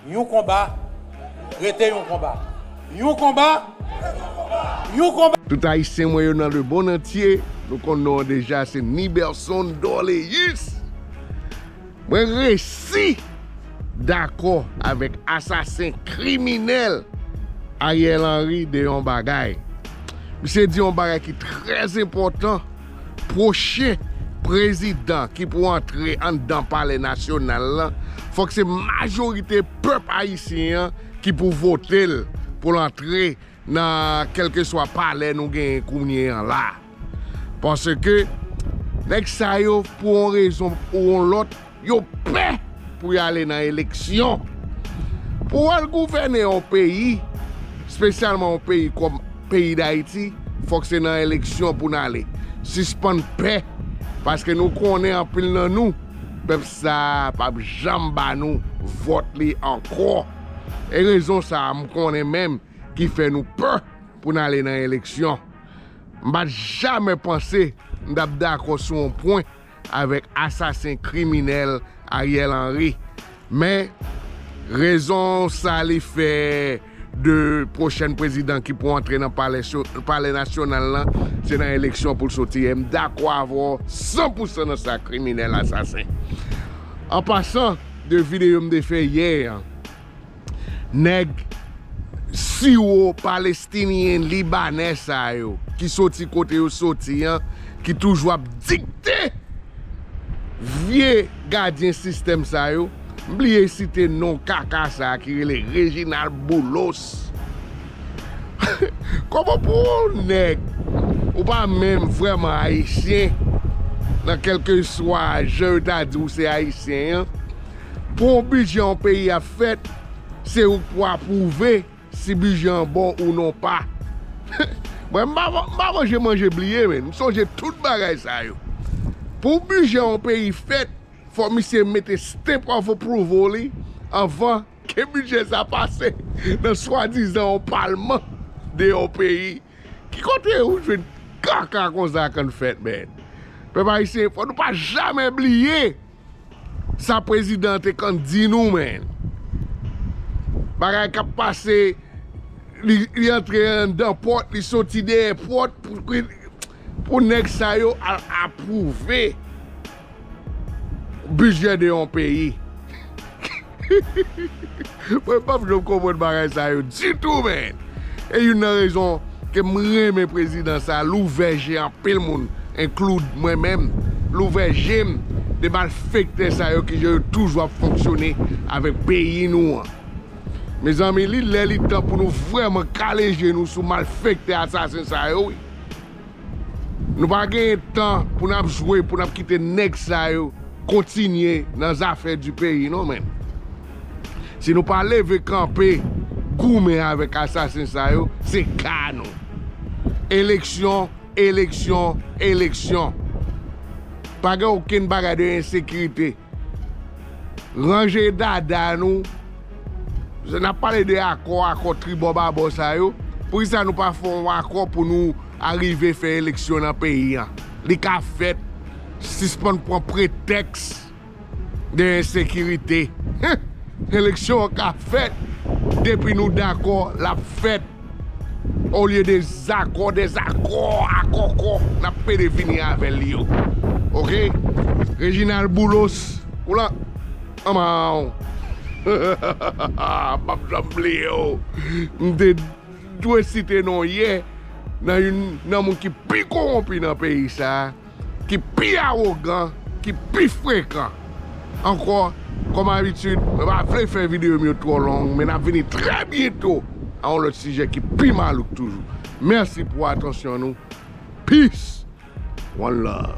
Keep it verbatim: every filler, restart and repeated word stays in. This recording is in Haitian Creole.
Yon konba, rete yon konba. Yon konba, yon konba. Tout Ayisyen mwen yo nan lemonn antye, nou konn non an deja, se Niberson Dorléus. Mwen resi dakò avèk asasen kriminèl Ariel Henry de yon bagay. Misye di yon bagay ki trè enpòtan. Pwochen prezidan ki pou antre anndan Palè Nasyonal lan, fòk se majorite pèp ayisyen an ki pou vote l pou l antre nan kèlkeswa palè nou genyen kounye an la. Paske nèg sa yo, pou yon rezon ou yon lòt, yo pè pou y ale nan eleksyon. Pou w al gouvène yon peyi, espesyalman yon peyi kòm peyi Dayiti, fòk se nan eleksyon pou n ale. Sispann pè, paske nou konnen anpil nan nou, pèp sa a p ap janm ba nou vòt li ankò. E rezon sa a, m konnen menm ki fè nou pè pou n ale nan eleksyon. M pa t jamè panse m t ap dakò sou yon pwen avèk asasen kriminèl Ariel Henry. Men, rezon sa li fè de pwochèn prezidan ki pou antre nan palè, palè nasyonal lan, se nan eleksyon pou l soti. E m dakò avè w san pou san nan sa, kriminèl asasen. An pasan, de videyo m te fè yè an, nèg siwo palestinyen libanè sa yo, ki soti kote yo soti an, ki toujou ap dikte vye gadyen sistèm sa yo. M bliye site non kaka sa a ki rele Reginald Boulos. Kòman pou yon nèg, ou pa menm vrèman ayisyen, nan kèlkeswa jan yo ta di w se ayisyen an, pou yon bidjè yon peyi ap fèt, se ou k pou apwouve si bidjè an bon ou non pa. Mwen, m pa, m pa manje manje bliye, men. M sonje tout bagay sa yo. Pou bidjè yon peyi fèt, fò misye mete stamp of approval li anvan ke bidjè sa pase nan swadizan yon palman de yon peyi. Ki kote ou jwenn kaka konsa konn fèt, men? Pèp ayisyen, fò nou pa jamè bliye sa prezidan an te konn di nou, men. Bagay k ap pase, li, li antre anndan pòt, li soti dèyè pòt, pou, pou nèg sa yo al apwouve bidjè de yon peyi. Mwen p ap janm konprann bagay sa yo ditou, men. E youn nan rezon ke m renmen prezidan sa, l ouvè je anpil moun, include mwen menm, l ouvè je m de malfektè sa yo, ki jan yo toujou ap fonksyone avèk peyi nou an. Mezanmi, li lè li tan pou nou vrèman kale je nou sou malfektè asasen sa yo, wi. Nou pa genyen tan pou n ap jwe, pou n ap kite nèg sa yo kontinye nan zafè di peyi, non, men. Si nou pa leve kanpe, goumen avèk asasen sa yo, se ka nou. Eleksyon, eleksyon, eleksyon. Pa gen okenn bagay de ensekirite. Ranje dada nou. N ap pale de akò, akò tribò babò sa yo. Poukisa nou pa fè yon akò pou nou arive fè eleksyon nan peyi an? Li ka fèt. Sispann pran pretèks de ensekirite. Eleksyon an ka fèt. Depi nou dakò, l ap fèt. Olye de zakò, dezakò, akòkò, n ap pede fini avè l yo. Oke? Reginald Boulos, ou la? Anman w. M p ap janm bliye w. M te dwe site non w yè nan youn nan moun ki pi kowonpi nan peyi sa a, ki pi awogan, ki pi frekan. Ankò, kòm abitid, mwen pa vle fè videyo m yo twò long, men n ap vini trè byento a yon lòt sijè ki pi malouk toujou. Mèsi pou atansyon nou. Peace. One love.